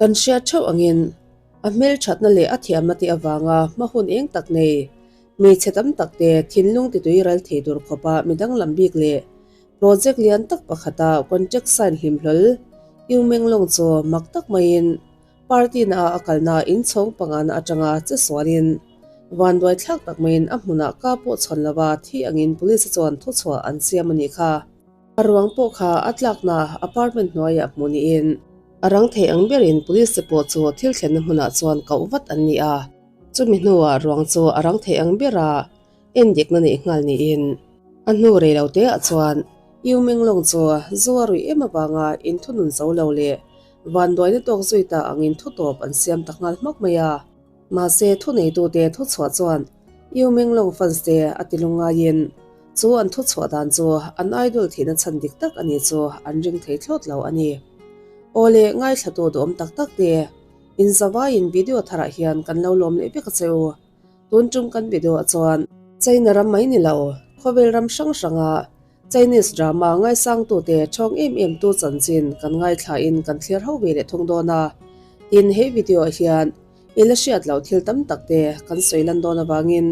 Kan hriat theuh angin a hmelthatna leh a thiamna te avanga hma hun eng tak nei hmeichhe tam tak te thinlung titui ral thei tur khawpa mi danglam bik leh project lian tak pakhata contract sign hlim hlawl Yu Menglong chu mak tak maiin Party na a kalna inchhawng pangana atanga che sualin vanduai thlak tak maiin a hmunah ka pawh chhawn lova thi angin police chuan thuchhuah an siam a nih kha. A ruang pawh kha a tlakna apartment hnuaiah hmuh niin a rang thei ang berin police te pawh chu thil thlenna hmunah chuan koh vat an ni a, chumi hnuah ruang chu a rang thei ang bera endikna neih nghal niin a hnu rei lo teah chuan Yu Menglong chu zu a ruih em avanga inthunun zo lo leh vanduaina tawk zui ta angin thutawp an siam ta nghal hmak mai a. Mahse thuneitute thuchhuah chuan Yu Menglong fans te a ti lungngaiin chu an thuchhuah dan chu an idol thihna chhan dik tak a nih chu an ring thei thlawt lo a ni. Aw le, ngaithlatu duhawm tak tak te, inzavaiin video tharah hian kan lo lawm leh vek a che u. Tun tum kan video ah chuan China ram mai ni lo, khawvel ram hrang hranga Chinese drama ngaisangtute thawng em em tu chanchin kan ngaithlain kan thlir ho ve leh thung dawn a. Tin, he video ah hian i la hriat loh thil tam tak te kan sawi lan dawn avangin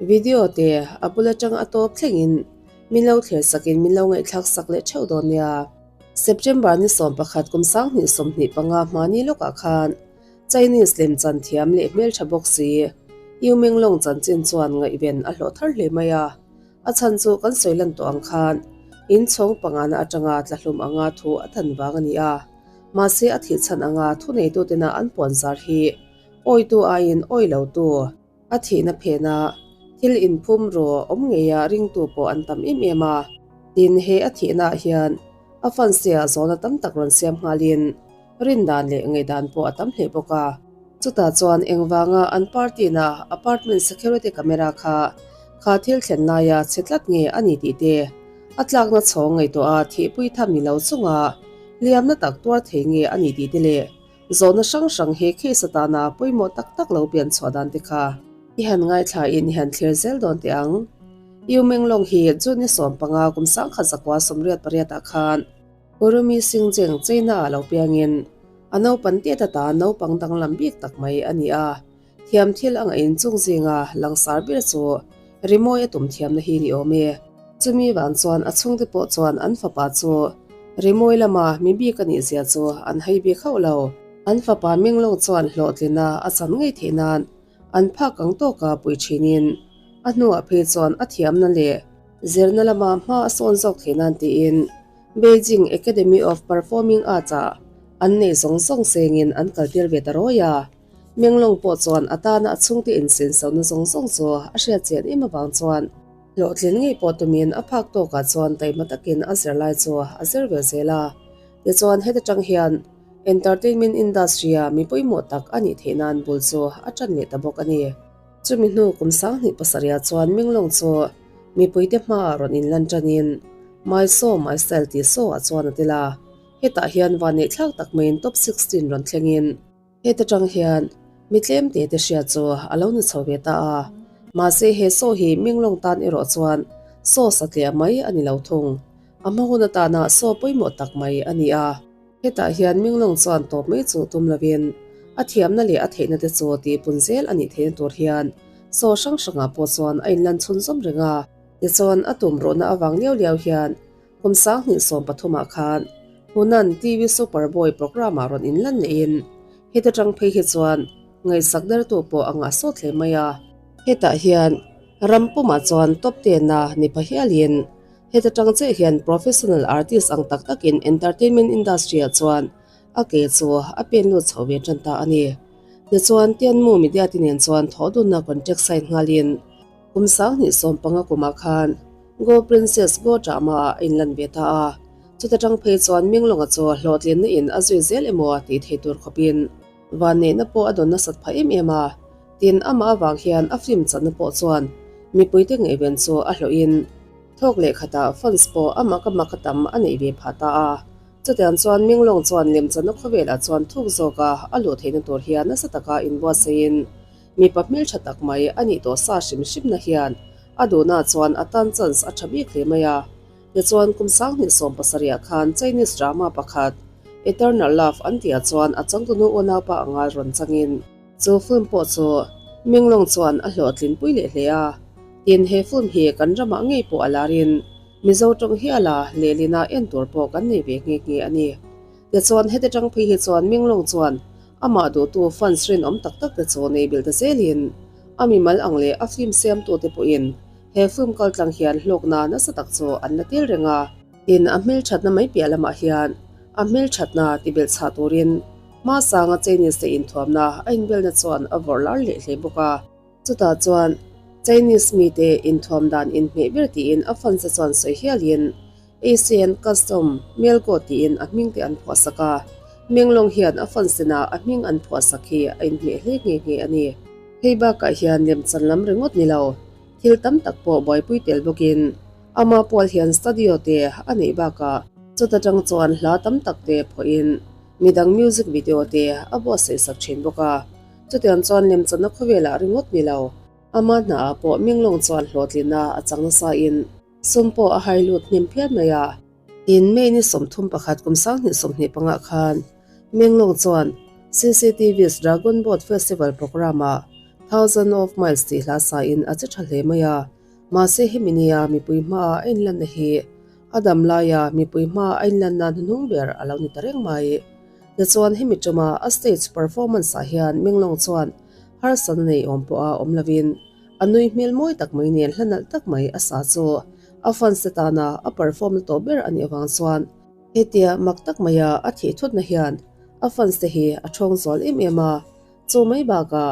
video te a bul atang a tawp thlengin min lo thlir sakin min lo ngaihthlak sak leh theuh dawn nia. September ni 11 kum 2025 hmani lawkah khan Chinese lem chan thiam leh hmeltha bawk si Yu Menglong chanchin chuan ngaihven a hlawh thar hle mai a. A chhan chu kan sawi lan tawh ang khan inchhawng pangana atanga tlahlum anga thu a than vang a ni a. Mahse a thih chhan anga thuneitutena an puanzar hi awitu aiin awi lotu a thihna phena thil inphum ru awm ngeia ringtu pawh an tam em em a. Tin, he a thihnaah hian a fansia zawhna tam tak rawn siam nghalin rindan leh ngaihdan pawh a tam hle bawk a. Chutah chuan engvanga an party-na apartment security camera kha kha thil thlen laia chhe tlat nge a ni tih te, a tlakna chhawng ngaihtuah a thihpui tham ni lo chunga hliamna tak tuar thei nge a ni tih te leh zawhna hrang hrang he case atana pawimawh tak tak lo pian chhuah dan te kha i han ngaithlain i han thlir zel dawn teh ang. Yu Menglong hi June ni 15 kum 1988 ah khan Urumi Xinjiang China ah lo piangin a naupan tet ata naupang danglam bik tak mai a ni a, thiam thil a ngaih inchung zinga langsar ber chu rimawi a tum thiamna hi ni awm e. Chumi vang chuan a chhungte pawh chuan an fapa chu rimawi lama mi bik a nih zia chu an hai bik hauh lo. An fapa Minglong chuan hlawhtlina a chan ngei theih nan an phak ang tawka pui thinin a hnuah phei chuan a thiamna leh zirna lama hma a sawn zawk theih nan tiin Beijing Academy of Performing Arts-ah an nei zawng zawng sengin an kaltir ve ta rawi a. Menglong pawh chuan a tana a chhungte insensohna zawng zawng chu a hriat chian em avang chuan hlawhtlin ngei pawh tumin a phak tawkah chuan taima takin a zirlai chu a zir ve zel a. Tichuan heta tang hian entertainment industry-a mi pawimawh tak a nih theih nan bul chu a tan leh ta bawk a ni. Chumi hnu kum 2007 chuan Menglong chu mipuite hmaah rawn inlan tanin My Show My Style tih show ah chuan a tel a, hetah hian vanneih thlak tak maiin top 16 rawn thlengin heta tang hian mi tlem te te hria chu a lo ni chho ve ta a, mahse he show hi Minglong tan erawh chuan show satliah mai a ni lo thung, a hma hun atana show pawimawh tak mai a ni a. Hetah hian Minglong chuan tawp mai chu tum lovin a thiamna leh a theihna te chu tihpun zel a nih theihna tur hian show hrang hrangah pawh chuan a inlan chhunzawm reng a. Tichuan, a tum ruhna avang liau liau hian kum 2013 ah khan Hunan TV Super Boy programme ah rawn inlan lehin heta tang phei hi chuan ngaihsak dertu pawh a ngah sawt hle mai a. Hetah hian ram pumah chuan top ten a ni pha hialin heta tang chiah hian professional artist ang tak takin entertainment industry ah chuan a ke chu a pen lut chho ve tan ta a ni. Tichuan, Tianmu media te nen chuan thawhdunna contract sign nghalin, Kum 2015 kumah khan Go Princess Go drama ah a inlan ve ta a, chuta tang phei chuan Minglawnga chu hlawhtlinna in a zui zel emaw tih thei tur khawpin vanneihna pawh a dawn nasat phah em em a, tin amah avang hian a film channa pawh chuan mipuite ngaihven chu a hlawhin thawk leh khatah fans pawh amah ka mak a tam a neih ve phah ta a, chutiang chuan Minglawng chuan lemchanna khawvelah chuan thuk zawka a luh theihna tur hian nasa taka inbuatsaihin Mipa hmeltha tak mai a nih tawh sa hrim hrimna hian a duhna chuan a tan chance a tha bik hle mai a. Tichuan kum 2017 ah khan Chinese drama pakhat Eternal Love an tihah chuan a changtunu unaupa anga rawn changin chu film pawh chu Minglong chuan a hlawhtlinpui leh hle a. Tin, he film hi kan ramah ngei pawh a larin Mizo tawng hiala lehlina en tur pawh kan nei ve nghe nghe a ni. Tichuan, heti tang phei hi chuan Minglong chuan amah duhtu fans rinawm tak tak te chu nei belh ta zelin a mimal ang leh a film siamtute pawhin he film kaltlang hian hlawkna nasa tak chu an la tel reng a. Tin, a hmelthatna mai piah lamah hian a hmelthatna ti belh chhah turin hmasanga Chinese te inthuamna a inbelna chuan a vawrh lar leh hle bawk a. Chutah chuan Chinese mite inthuam dan inhmeh ber tiin a fans te chuan sawi hialin Asian Custom Melko tiin a hming te an phuah sak a, Menglong hian a fans tena a hming an phuah sak hi a inhmeh hle nghe nghe a ni. Hei bakah hian lemchan lam ringawt ni lo, thil tam tak pawh buaipui tel bawkin ama pual hian studio te a neih bakah chuta tang chuan hla tam tak te phuahin midang music video te a buatsaih sak thin bawk a. Chutiang chuan lemchanna khawvelah ringawt ni lo, ama hnaah pawh Minglong chuan hlawhtlinna a chang nasa in sum pawh a hai lut hnem phian mai a. In May ni 31 kum 2025 khan Minglong chuan CCTV's Dragon Boat Festival programme-ah Thousand of Miles tih hla sa in a che tha hle mai a. Mahse hemi nia mipui hmaah a inlanna hi a dam laia mipui hmaah a inlanna hnuhnung ber a lo ni ta reng mai. Tichuan hemi tuma a stage performance ah hian Minglong chuan harsatna nei awm pawha awm lovin a nui hmel mawi tak mai nen hla nalh tak mai a sa chu a fans te tana a perform na tawh ber a nih avang chuan hetia mak tak maia a thih thutna hian a fans te hi a thawng zual em em a. Chu mai bakah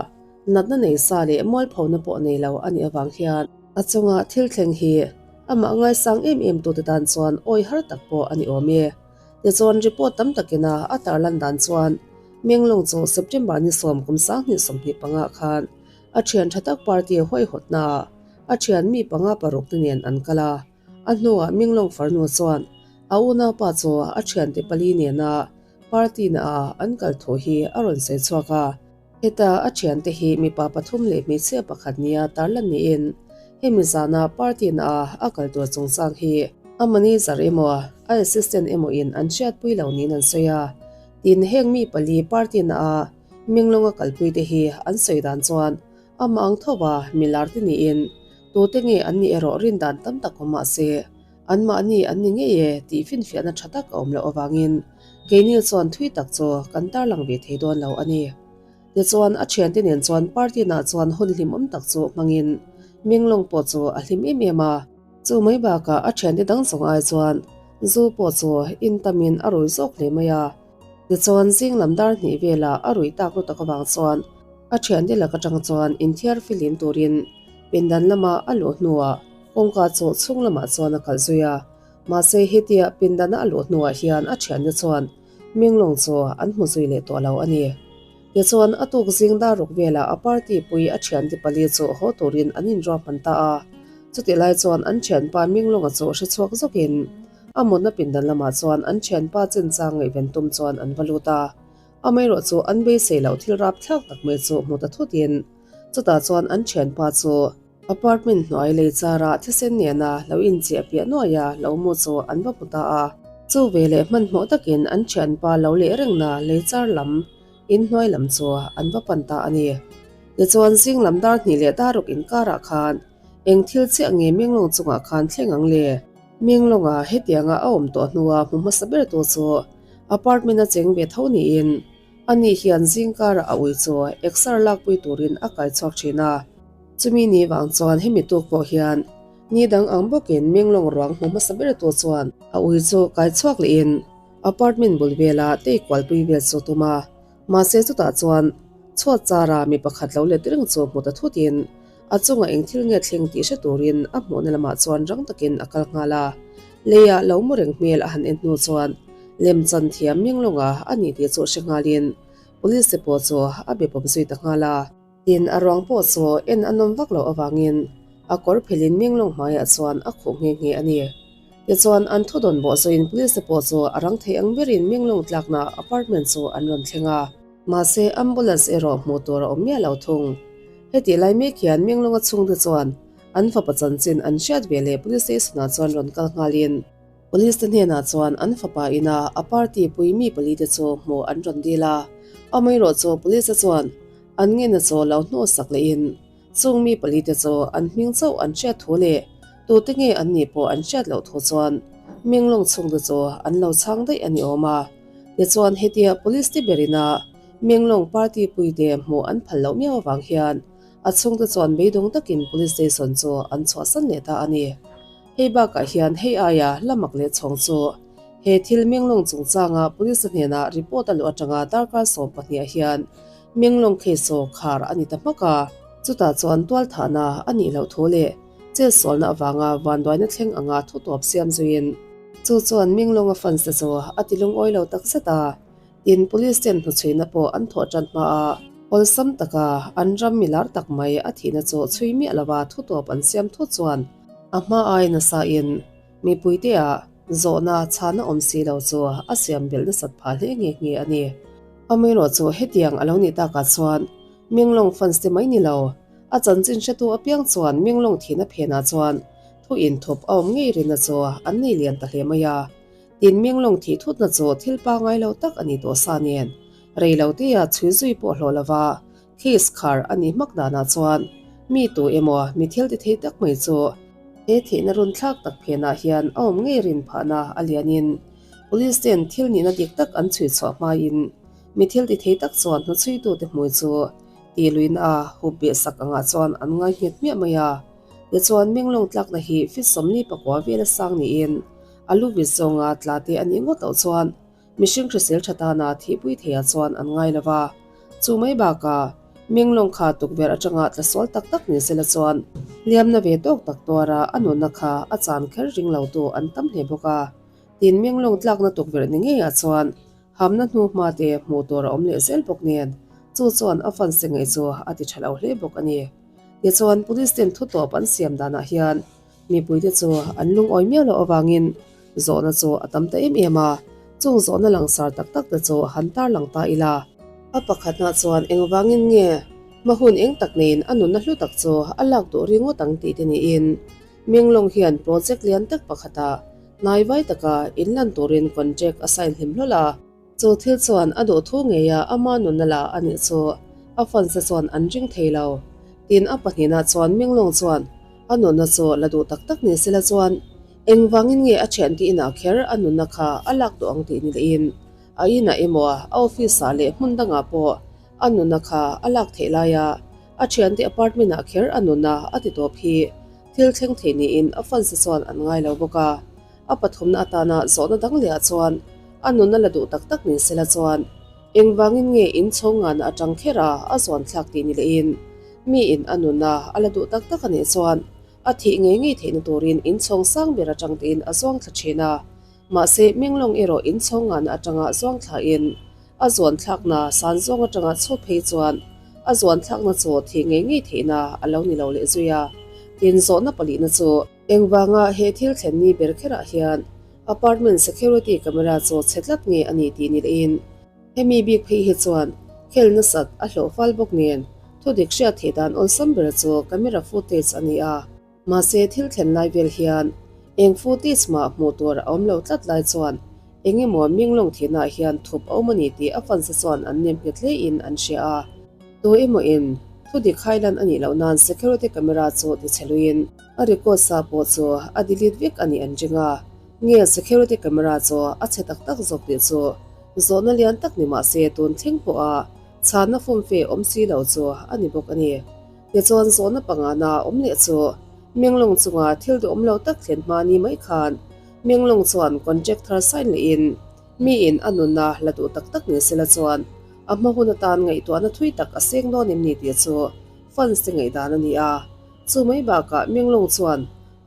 natna nei sa leh mualphona pawh nei lo a nih avang hian a chunga thil thleng hi amah ngaisang em em tute tan chuan awi har tak pawh a ni awm e. Tichuan report tam takina a tarlan dan chuan Menglong chu September ni sawm kum 2025 khan a thian tha tak party huaihawtnaah a thian mi panga paruk te nen an kal a. A hnuah Minglong farnu chuan a unaupa chu a thiante pali nena party naah an kal thu hi a rawn sawi chhuak a. Heta a thiante hi mipa pathum leh hmeichhia pakhat nia tarlan niin hemi zana party naah a kal tur chungchang hi a manager emaw a assistant emaw in an hriatpui lo niin an sawi a. Tin, heng mi pali party naah Minglonga kalpuite hi an sawi dan chuan amah ang tho a milar te niin Tute nge an nih erawh rin dan tam tak awm mah se, anmahni an ni ngei e tih finfiahna tha tak a awm loh avangin keini chuan thui tak chu kan tarlang ve thei dawn lo a ni. Tichuan, a thiante nen chuan party nah chuan hun hlimawm tak chu hmangin Minglong pawh chu a hlim em em a. Chu mai bakah a thiante dang zawng ai chuan zu pawh chu in tamin a rui zawk hle mai a. Tichuan, zing lam dar hnih velah a ruih tak lutak avang chuan a thiante lak atang chuan inthiar filim turin Pindan lama a luh hnuah kawngka chu chhung lamah chuan a kalh zui a, mahse hetia pindana a luh hnuah hian a thiante chuan Minglong chu an hmu zui leh tawh lo a ni. Tichuan a tuk zing dar ruk velah a party pui a thiante pali chu haw turin an inruahman ta a, chutih lai chuan an thianpa Minglonga chu hre chhuak zawkin a mutna pindan lamah chuan an thianpa chinchang ngaihven tum chuan an va lut a, amaherawh chu an beisei loh thil rapthlak tak mai chu hmu ta thutin Chutah chuan an thianpa chu apartment hnuai lei chara thisen nena lo inchiah piah nuai a lo mu chu an va hmu ta a. Chu veleh hmanhmawh takin an thianpa lo leh rengna lei char lam inhnuai lam chu an va pan ta a ni. Tichuan zing lam dar hnih leh dar ruk inkarah khan eng thil chiah nge Minglong chungah khan thleng ang le? Minglonga hetianga a awm tawh hnua hmu hmasa bertu chu apartment a cheng ve tho niin Ani hian zingkarah a ui chu exer lakpui turin a kai chhuak thin a. Chumi ni vang chuan hemi tuk pawh hian ni dang ang bawkin Minglong ruang hmu hmasa bertu chuan a ui chu kai chhuak lehin apartment bul vela tei kualpui vel chu tum a. Mahse chutah chuan chhuat chara mi pakhat lo let reng chu hmu ta thutin a chunga eng thil nge thleng tih hre turin a hmuhna lamah chuan rang takin a kal nghal a. Leiah lo mu reng hmel a han en hnu chuan lemchan thiam Minglonga a nih tih chu hre nghalin police te pawh chu a be pawp zui ta nghal a. Tin, a ruang pawh chu en a nawm vak loh avangin a kawr phelin Minglong hmaiah chuan a khuh nghe nghe a ni. Tichuan, an thu dawn bawh zuiin police te pawh chu a rang thei ang berin Minglong tlakna apartment chu an rawn thleng a. Mahse, ambulance erawh hmuh tur a awm miah lo thung. Hetih lai mek hian Minglonga chhungte chuan An fapa chanchin an hriat ve leh Police Station ah chuan rawn kal nghalin. Police te hnenah chuan an fapa ina a party pui mi palite chu hmuh an rawn dil a, amaherawhchu police te chuan an ngenna chu lo hnawhsak lehin chung mi palite chu an hming chauh an hriat thu leh tute nge an nih pawh an hriat loh thu chuan Minglawng chhungte chu an lo chhang daih a ni awm a. Tichuan hetia police te berina Minglawng party puite hmuh an phal loh miau avang hian a chhungte chuan beidawng takin police station chu an chhuahsan leh ta a ni. Hei bakah hian hei aia la mak leh chhawng chu he thil Minglawng chungchanga police hnena report a luh atanga darkar 12 ah hian Minglawng case chu khar a ni ta hmak a. Chutah chuan tualthahna a nih loh thu leh chetsualna avanga vanduaina thleng anga thu tawp siam zuiin chu chuan Minglawnga fans te chu a ti lungawi lo tak zet a. Tin, police ten hnuchhuina pawh an thawh tan hma a, awlsam taka an ram milar tak mai a thihna chu chhui miah lova thu tawp an siam thut chuan a hma ai nasa in mipuite ah zawhna chhana awm si lo chu a siam belh nasat phah hle nghe nghe a ni. Amaherawh chu hetiang a lo nih takah chuan Minglawng fans te mai ni lo, a chanchin hretu apiang chuan Minglawng thihna phenah chuan thu inthup a awm ngei rinna chu an nei lian ta hle mai a. Tin Minglawng thih thutna chu thil pangai lo tak a ni tawh sa nen, rei lo tea chhui zui pawh hlawh lova case khar a nih hmak danah chuan mi tu emaw mi thil ti thei tak mai chu he thihna run thlak tak phenah hian a awm ngei rin phahna a lianin police ten thil nihna dik tak an chhui chhuah hmain mi thil ti thei tak chuan hnuchhuitute hmui chu ti luina a hup beh sak angah chuan an ngai nghet hmiah mai a. Tichuan Minglawng tlakna hi feet 44 vela sang niin A lu vit zawnga tla te a nih ngawt loh chuan mihring hrisel tha tana thihpui theiah chuan an ngai lo va. Chu mai bakah Minglawng kha tukverh atanga tla sual tak tak ni sela chuan hliamna ve tawk tak tuara a nunna kha a chan kher ring lo tu an tam hle bawk a. Tin Minglawng tlakna tukverh ni ngeiah chuan hamna hnu hma te hmuh tur a awm leh zel bawk nen chu chuan a fansi ngaih chu a ti tha lo hle bawk a ni. Tichuan Police ten thutawp an siam danah hian Mipuite chu an lungawi miau loh avangin zawhna chu a tam ta em em a, chung zawhna langsar tak tak te chu han tarlang ta ila. A pakhatna chuan engvangin nge hma hun eng tak neiin a nunna hlu tak chu a lak duh ringawt ang tih te niin Minglawng hian project lian tak pakhatah hnaivai taka inlan turin contract a sign hlim hlawl a. Chu thil chuan a duh thu ngeia ama nunna la a nih chu a fans te chuan an ring thei lo. Tin a pahnihna chuan Minglawng chuan a nunna chu la duh tak tak ni sela chuan engvangin nge a thian te inah kher a nunna kha a lak duh ang tih ni lehin a inah emaw a office ah leh hmun dangah pawh a nunna kha a lak theih laia a thian te apartment ah kher a nunna a ti tawp hi thil thleng thei niin a fans te chuan an ngai lo bawk a. A pathumna atana zawhna dang lehah chuan a nunna la duh tak tak ni sela chuan engvangin nge inchhawng ngana atang kher a a zuan thlak tih ni lehin miin a nunna a la duh tak tak a nih chuan a thih ngei ngei theihna turin inchhawng sang ber atang tiin a zuang thla thin a. Mahse Minglawng erawh inchhawng ngana atanga zuang thlain a zuan thlakna san zawng atanga chhup phei chuan a zuan thlakna chu thih ngei ngei theihna a lo ni lo leh zui a. Tin zawhna palihna chu. Engvanga he thil thlen ni ber kherah hian apartment security camera chu chhe tlat nge a ni tih ni lehin hemi bik phei hi chuan khel nasat a hlawh fal bawk nen thudik hriat theih dan awlsam ber chu camera footage a ni a. Mahse thil thlen lai vel hian eng footage mah hmuh tur a awm lo tlat lai chuan eng emaw Minglawng thihnaah hian thup a awm a ni tih a fans te chuan an nem nghet hlein an hria a. Tu emaw in thudik hailan a nih loh nan security camera chu ti chhe luiin A record sa pawh chu a delete vek a nih an ring a, nge security camera chu a chhe tak tak zawk tih chu zawhna lian tak ni mah se tun thleng pawha chhanna fumfe awm si lo chu a ni bawk a ni. Tichuan zawhna pangana awm leh chu Menglong chunga thil duhawm lo tak thlen hma ni mai khan Menglong chuan contract thar sign lehin miin a nunna la duh tak tak ni sela chuan a hma hun atan ngaihtuahna thui tak a seng dawn em ni tih chu fans te ngaihdan a ni a. Chu mai bakah Minglong chuan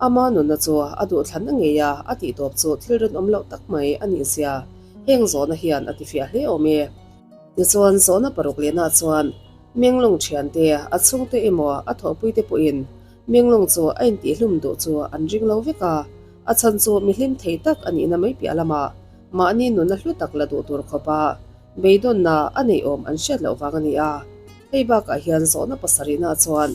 ama nunna chu a duhthlanna ngei a, a tih tawp chu thil rinawm loh tak mai a nih zia heng zawhna hian a tifiah hle awm e. Tichuan zawhna paruk lehna chuan Minglong thiante, a chhungte emaw a thawhpuite pawhin Minglong chu a intihhlum duh chu an ring lo vek a, a chhan chu mi hlim thei tak a nihna mai piah lamah mahni nunna hlu tak la duh tur khawpa beidawnna a neih awm an hriat loh vang a ni a. Hei bakah hian zawhna pasarihna chuan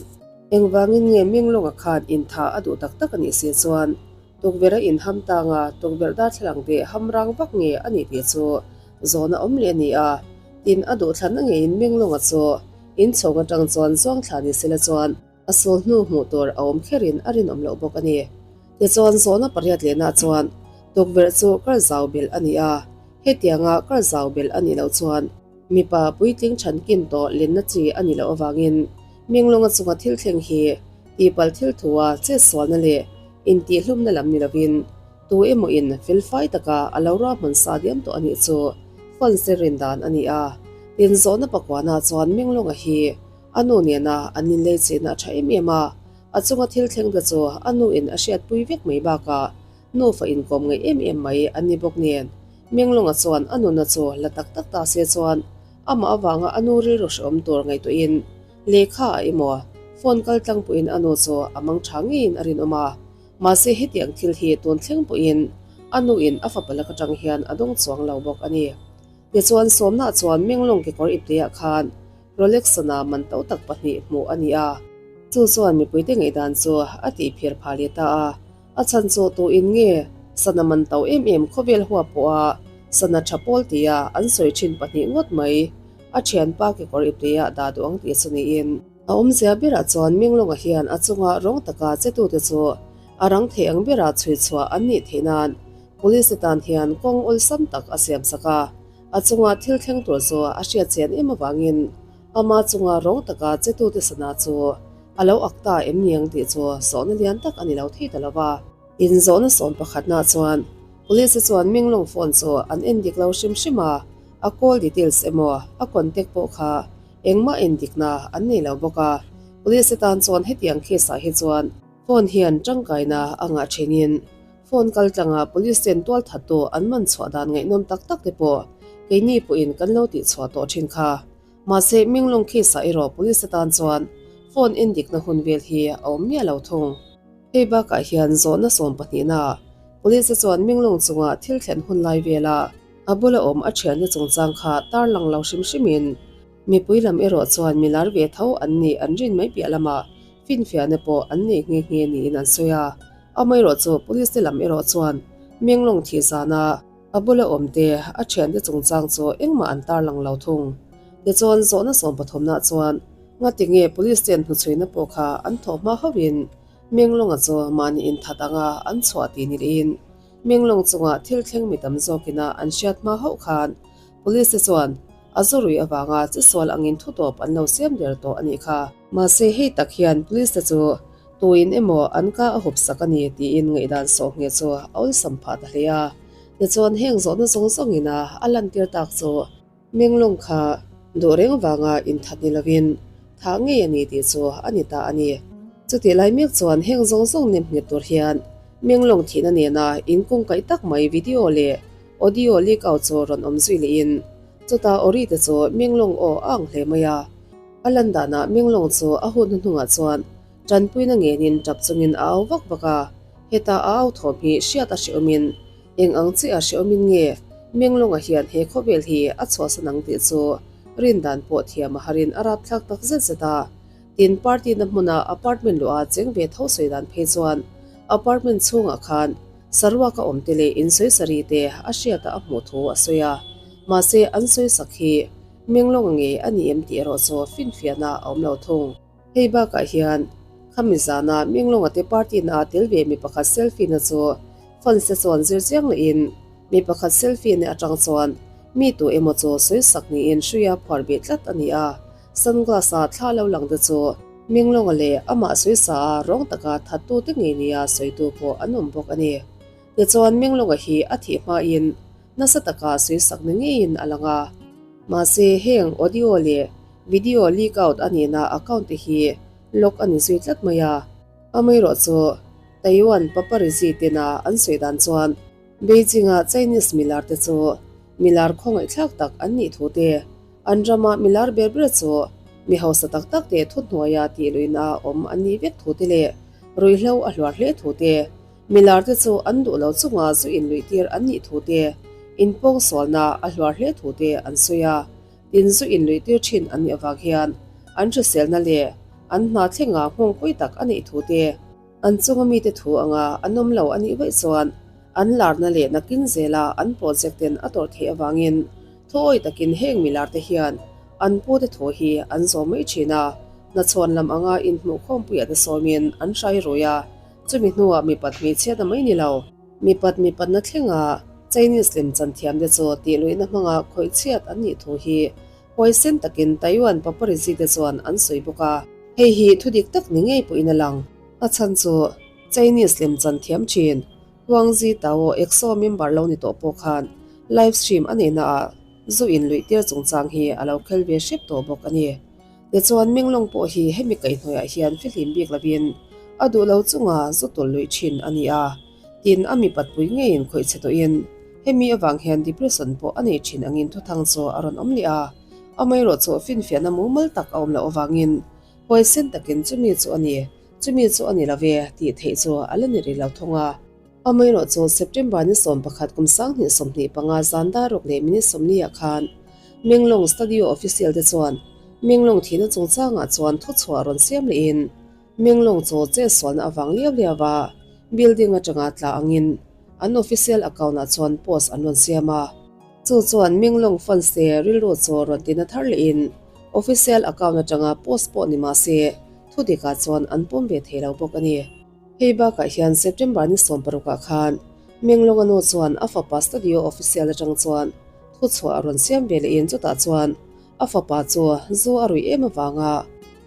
Engvangin nge Minglonga khan intha a duh tak tak a nih si chuan? Tukverh a inham tang a, tukverh darthlalang te ham rang vak nge a nih tih chu zawhna awm leh a ni a. Tin, a duhthlanna ngeiin Menglawnga chu inchhawng atang chuan zuangthla ni sela chuan a sul hnu hmuh tur a awm kherin a rinawm loh bawk a ni. Tichuan, zawhna pariat lehna chuan tukverh chu kar zau belh a ni a, hetianga kar zau belh a nih loh chuan mipa puitling thankin tawh lenna chi a nih loh avangin Menglawnga chunga thil thleng hi tihpalh thil thua chetsualna leh intihhlumna lam ni lovin tu emaw in felfai taka a lo ruahman sa diam tawh a nih chu Fonse rin dan a ni a. Tin, zawhna pakuana chuan Menglawnga hi a nu nena an inlei chihna a tha em em a, a chunga thil thleng te chu a nu in a hriatpui vek mai bakah nufa inkawm ngaih em em mai an ni bawk nen Menglawnga chuan a nuna chu la tak tak ta se chuan amah avanga a nu rilru hrehawm tur ngaihtuahin Lehkha a emaw, phone kal tlang pawhin a nu chu a mang tha ngeiin a rinawm a. Mahse hetiang thil hi tun thleng pawhin a nuin a fapa lak atang hian a dawng chuang lo bawk a ni. Tichuan sawmna chuan Menglong kekawr ipteah khan Rolex sana man to tak pahnih hmuh a ni a. Chu chuan mipuite ngaihdan chu a tihphir phah leh ta a. A chhan chu tuin nge sana man to em em khawvel huap pawha sana tha pawl tia an sawi thin pahnih ngawt mai. A thianpa kekawr ipteah dah duh ang tih chu niin. A awmzia berah chuan Minglawnga hian a chunga rawng taka chetute chu a rang thei ang bera chhui chhuah an nih theih nan Police te tan hian kawng awlsam tak a siam sak a. A chunga thil thleng tur chu a hriat chian em avangin ama chunga rawng taka chetute sana chu a lo ak ta em ni ang tih chu zawhna lian tak a ni lo thei ta lo va. Inzawhna sawm pakhatna chuan Police te chuan Minglawng phone chu an en dik lo hrim hrim a. A call details emaw a contact pawh kha engmah endikna an nei lo bawk a, police te tan chuan hetiang case ah hi chuan phone hian tangkaina a ngah thinin phone kal tlanga police ten tual that tu an man chhuah dan ngaihnawm tak tak te pawh keini pawhin kan lo tih chhuah tawh thin kha. Mahse Minglung case ah erawh police te tan chuan phone endikna hun vel hi a awm miah lo thung. Hei bakah hian zawhna sawm pahnihna police te chuan Minglung chunga thil thlen hun lai vela A bula awm a thianna chungchang kha tarlang lo hrim hrimin mipui lam erawh chuan mi lar ve tho an nih an rin mai piah lamah finfiahna pawh an nei nghe nghe niin an sawi a. Amaherawh chu police te lam erawh chuan Menglong thih zana a bula awm te a thiante chungchang chu engmah an tarlang lo thung. Tichuan zawhna sawm pathumna chuan ngati nge police ten hnuchhuina pawh kha an thawh hma hauhin Menglonga chu mahni inthat anga an chhuah tih ni lehin Menglong chunga thil thleng mi tam zawkina an hriat hma hauh khan Police te chuan a zawrui avanga chisual angin thutawp an lo siam der tawh a nih kha. Mahse hei tak hian Police te chu tuin emaw an ka a hup sak a ni tiin ngaihdan sawh nge chu a awlsam phah ta hle a. Tichuan heng zawhna zawng zawngina a lantir tak chu Menglong kha duh reng vanga inthat ni lovin thah ngei a ni tih chu a ni ta a ni. Chutih lai mek chuan heng zawng zawng nem nghet tur hian Menglong thihna nena inkungkaih tak mai video leh audio leak out chu rawn awm zui lehin chutah awri te chu Menglong aw a ang hle mai a. A lan danah Menglong chu a hun hnuhnungah chuan tanpuina ngenin tap chungin a au vak vak a, heta a au thawm hi hriat a hrehawmin Eng ang chiah hrehawmin nge Menglonga hian he khawvel hi a chhuahsan ang tih chu rindan pawh thiam a harin a rapthlak tak zet zet a. Tin, party na hmuna apartment luah cheng ve tho sawi dan phei chuan apartment chhungah khan saruak a awm te leh insawi sari te a hriata a hmuh thu a sawi a. Mahse, an sawi sak hi Menglonga nge a ni em tih erawh chu finfiahna a awm lo thung. Hei bakah hian khami zana Minglonga te party na ah tel ve mi pakhat selfie na chu fans te chuan zir chiang lehin mi pakhat selfie na atang chuan mi tu emaw chu sawi sak niin hruia phuar beh tlat a ni a, sunglass a thla lo lang te chu Minglonga leh amah sawi sa a rawng taka that tu te ngei nia sawi tu pawh an awm bawk a ni. Tichuan Minglonga hi a thih hmain nasa taka sawi sak ni ngeiin a lang a, mahse heng audio leh Video leak out a nihna account te hi lock a ni zui tlat mai a. Amaherawh chu Taiwan paparazzi tena an sawi dan chuan Beijing-a Chinese milar te chu milar khawngaihthlak tak an nih thu te, an rama milar ber ber chu mi hausa tak tak te thuhnuaia tih luihna awm an nih vek thu te leh ruihhlo a hluar hle thu te, milar te chu an duh lo chunga zu inluihtir an nih thu te, inpawngsualna a hluar hle thu te an sawi a. In zu inluihtir thin an nih avang hian an hriselna leh an hna thlenga nghawngpui tak a neih thu te. An chunga mite thu anga an awm lo a nih vaih chuan an larna leh nakin zela an project ten a tawrh theih avangin thuawi takin heng milar te hian an pute thu hi an zawm mai thin a, hnachuan lam anga inhmuhkhawmpuiah te sawmin an hrai rui a, chumi hnuah mipat hmeichhiatna mai ni lo. Mipat mipatna thlenga Chinese lemchan thiamte chu tihluihna hmanga khawih chhiat an nih thu hi huaisen takin Taiwan paparazzi te chuan an sawi bawk a. Hei hi thu dik tak ni ngei pawhin a lang. A chhan chu Chinese lemchan thiam thin Huang Zi Tao EXO member lo ni tawh pawh khan live stream a neihna ah zu in luih tir chungchang hi a lo khel ve hrep tawh bawk a ni. Tichuan Minglong pawh hi hemi kaihhnawihah hian fihlim bik lovin a duh lo chunga zu tawlh luih thin a ni a, tin a mipat pui ngeiin khawih chhe tawhin hemi avang hian depression pawh a nei thin angin thuthang chu a rawn awm leh a, amaherawhchu finfiahna mumal tak a awm loh avangin huaisen takin chumi chu a ni, chumi chu a ni lo ve tih theih chu a la ni rih lo thung a. Amaherawhchu September ni 11 kum 2025 zan daruk leh minute 40 ah khan Menglong Studio official te chuan Menglong thihna chungchangah chuan thuchhuah rawn siam lehin Menglong chu chetsualna avang liau liau a building atanga tla angin an official account ah chuan post an rawn siam a. Chu chuan Menglong fans te rilru chu rawn tina thar lehin official account atanga post pawh ni mah se thudikah chuan an pawm ve thei lo bawk a ni. Hei bakah hian September ni 16 ah khan Menglonga nu chuan a fapa studio official atang chuan thuchhuah a rawn siam ve lehin chutah chuan a fapa chu zu a ruih em avanga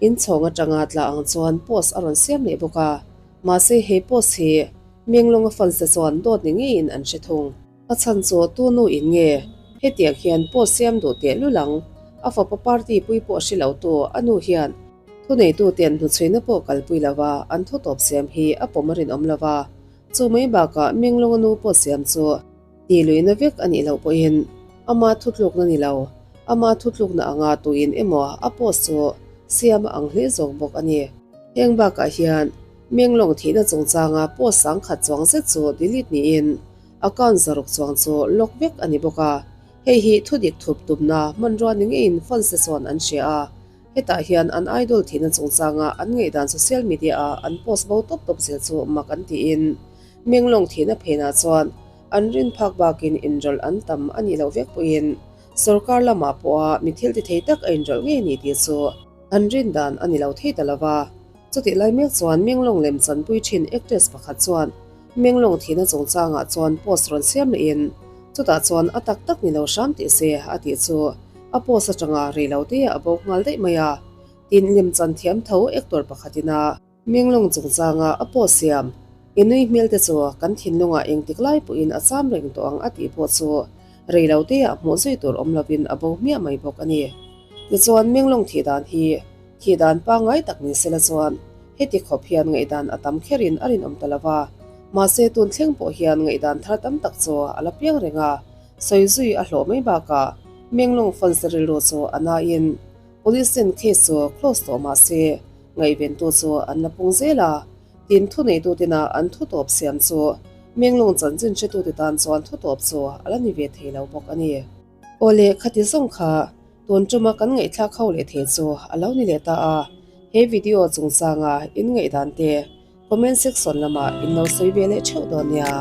inchhawng atanga tla ang chuan post a rawn siam leh bawk a, mahse he post hi Menglonga fans te chuan dawt ni ngeiin an hre thung. A chhan chu tu nu in nge hetiang hian post siam duh teh lul ang, a fapa party pui pawh hre lo tu a nu hian Thuneituten hnuchhuina pawh kalpui lova an thu tawp siam hi a pawm a rinawm lova, chu mai bakah Menglonga nu pawh siam chu ti luihna vek a nih loh pawhin ama thutlukna ni lo, ama thutlukna anga tuin emaw a post chu siam a ang hle zawk bawk a ni. Heng bakah hian Menglong thihna chungchanga post sangkhat chuang zet chu delete niin account 600 chuang chu lock vek a ni bawk a, hei hi thudik thup tumna hmanrua ni ngeiin fans te chuan an hria a. Hetah hian an idol thihna chungchanga an ngaihdan social media ah an post bo tawp tawp zel chu mak an tiin Menglong thihna phenah chuan an rin phak bakin inrawlh an tam a nih loh vek pawhin sorkar lamah pawha mi thil ti thei tak a inrawlh ngei ni tih chu an rin dan a ni lo thei ta lova. Chutih lai mek chuan Menglong lem chanpui thin actress pakhat chuan Menglong thihna chungchangah chuan post rawn siam lehin chutah chuan a tak tak ni lo hram tih se a tih chu a post atanga rei lo te a bo nghal daih mai a. Tin lem chan thiam tho actor pakhatin a Menglong chungchanga a post siam i nui hmel te chu kan thinlungah engtik lai pawhin a cham reng tawh ang a tih pawh chu rei lo te ah hmuh zui tur awm lovin a bo hmiah mai bawk a ni. Tichuan Menglong thih dan hi Thih dan pangngai tak ni sela chuan heti khawp hian ngaihdan a tam kherin a rinawm ta lo va, mahse tun thleng pawh hian ngaihdan thar tam tak chu a la piang reng a, sawi zui a hlawh mai bakah Menglong fans rilru chu a nain Police ten case chu close tawh mahse ngaihventu chu an la pung zel a, tin thuneituten a an thutawp siam chu Menglong chanchin hretute tan chuan thutawp chu a la ni ve thei lo bawk a ni. Awle khati zawng kha Tun tuma kan ngaihthlak ho leh thei chu a lo ni leh ta a, he video chungchanga in ngaihdan te comment section lamah in lo sawi ve leh theuh dawn nia.